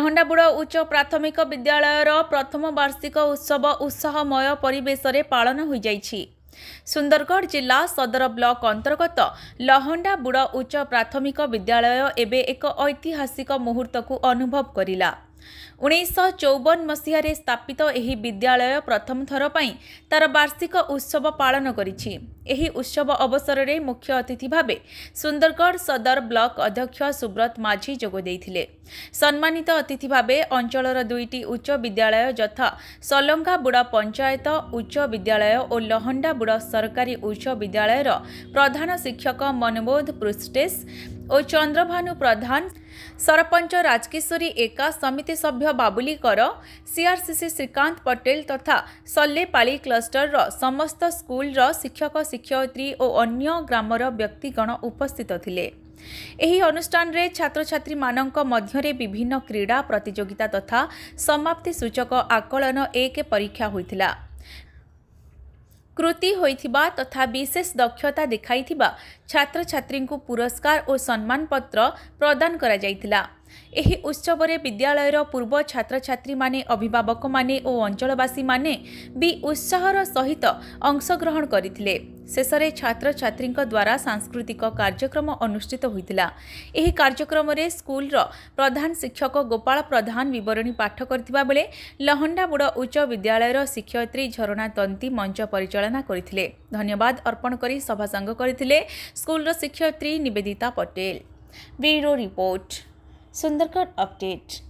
ଲହଣ୍ଡାବୁଡ଼ ଉଚ୍ଚ ପ୍ରାଥମିକ ବିଦ୍ୟାଳୟର ପ୍ରଥମ ବାର୍ଷିକ ଉତ୍ସବ ଉତ୍ସାହମୟ ପରିବେଶରେ ପାଳନ ହୋଇଯାଇଛି। ସୁନ୍ଦରଗଡ଼ ଜିଲ୍ଲା ସଦର ବ୍ଲକ ଅନ୍ତର୍ଗତ ଲହଣ୍ଡାବୁଡ଼ ଉଚ୍ଚ ପ୍ରାଥମିକ ବିଦ୍ୟାଳୟ ଏବେ ଏକ ଐତିହାସିକ ମୁହୂର୍ତ୍ତକୁ ଅନୁଭବ କରିଲା। 1954 ମସିହାରେ ସ୍ଥାପିତ ଏହି ବିଦ୍ୟାଳୟ ପ୍ରଥମ ଥର ପାଇଁ ତାର ବାର୍ଷିକ ଉତ୍ସବ ପାଳନ କରିଛି। ଏହି ଉତ୍ସବ ଅବସରରେ ମୁଖ୍ୟ ଅତିଥି ଭାବେ ସୁନ୍ଦରଗଡ଼ ସଦର ବ୍ଲକ ଅଧ୍ୟକ୍ଷ ସୁବ୍ରତ ମାଝୀ ଯୋଗ ଦେଇଥିଲେ। ସମ୍ମାନିତ ଅତିଥି ଭାବେ ଅଞ୍ଚଳର ଦୁଇଟି ଉଚ୍ଚ ବିଦ୍ୟାଳୟ ଯଥା ସଲଙ୍ଗାବୁଡ଼ ପଞ୍ଚାୟତ ଉଚ୍ଚ ବିଦ୍ୟାଳୟ ଓ ଲହଣ୍ଡାବୁଡ଼ ସରକାରୀ ଉଚ୍ଚ ବିଦ୍ୟାଳୟର ପ୍ରଧାନ ଶିକ୍ଷକ ମନବୋଧ ପୃଷ୍ଠେଶ ଓ ଚନ୍ଦ୍ରଭାନୁ ପ୍ରଧାନ, ସରପଞ୍ଚ ରାଜକିଶୋରୀ ଏକା, ସମିତି ସଭ୍ୟ ବାବୁଲି କର, ସିଆର୍ସିସି ଶ୍ରୀକାନ୍ତ ପଟେଲ ତଥା ସଲ୍ଲେପାଳି କ୍ଲଷ୍ଟରର ସମସ୍ତ ସ୍କୁଲର ଶିକ୍ଷକ ଶିକ୍ଷୟିତ୍ରୀ ଓ ଅନ୍ୟ ଗ୍ରାମର ବ୍ୟକ୍ତିଗଣ ଉପସ୍ଥିତ ଥିଲେ। ଏହି ଅନୁଷ୍ଠାନରେ ଛାତ୍ରଛାତ୍ରୀମାନଙ୍କ ମଧ୍ୟରେ ବିଭିନ୍ନ କ୍ରୀଡ଼ା ପ୍ରତିଯୋଗିତା ତଥା ସମାପ୍ତି ସୂଚକ ଆକଳନ ଏକ ପରୀକ୍ଷା ହୋଇଥିଲା। କୃତି ହୋଇଥିବା ତଥା ବିଶେଷ ଦକ୍ଷତା ଦେଖାଇଥିବା ଛାତ୍ରଛାତ୍ରୀଙ୍କୁ ପୁରସ୍କାର ଓ ସମ୍ମାନପତ୍ର ପ୍ରଦାନ କରାଯାଇଥିଲା। ଏହି ଉତ୍ସବରେ ବିଦ୍ୟାଳୟର ପୂର୍ବ ଛାତ୍ରଛାତ୍ରୀମାନେ, ଅଭିଭାବକମାନେ ଓ ଅଞ୍ଚଳବାସୀମାନେ ବି ଉତ୍ସାହର ସହିତ ଅଂଶଗ୍ରହଣ କରିଥିଲେ। ଶେଷରେ ଛାତ୍ରଛାତ୍ରୀଙ୍କ ଦ୍ୱାରା ସାଂସ୍କୃତିକ କାର୍ଯ୍ୟକ୍ରମ ଅନୁଷ୍ଠିତ ହୋଇଥିଲା। ଏହି କାର୍ଯ୍ୟକ୍ରମରେ ସ୍କୁଲର ପ୍ରଧାନ ଶିକ୍ଷକ ଗୋପାଳ ପ୍ରଧାନ ବିବରଣୀ ପାଠ କରିଥିବା ବେଳେ ଲହଣ୍ଡାବୁଡ଼ ଉଚ୍ଚ ବିଦ୍ୟାଳୟର ଶିକ୍ଷୟିତ୍ରୀ ଝରଣା ତନ୍ତି ମଞ୍ଚ ପରିଚାଳନା କରିଥିଲେ। ଧନ୍ୟବାଦ ଅର୍ପଣ କରି ସଭାସାଙ୍ଗ କରିଥିଲେ ସ୍କୁଲର ଶିକ୍ଷୟିତ୍ରୀ Nivedita Patel. Bureau report, Sundargarh update.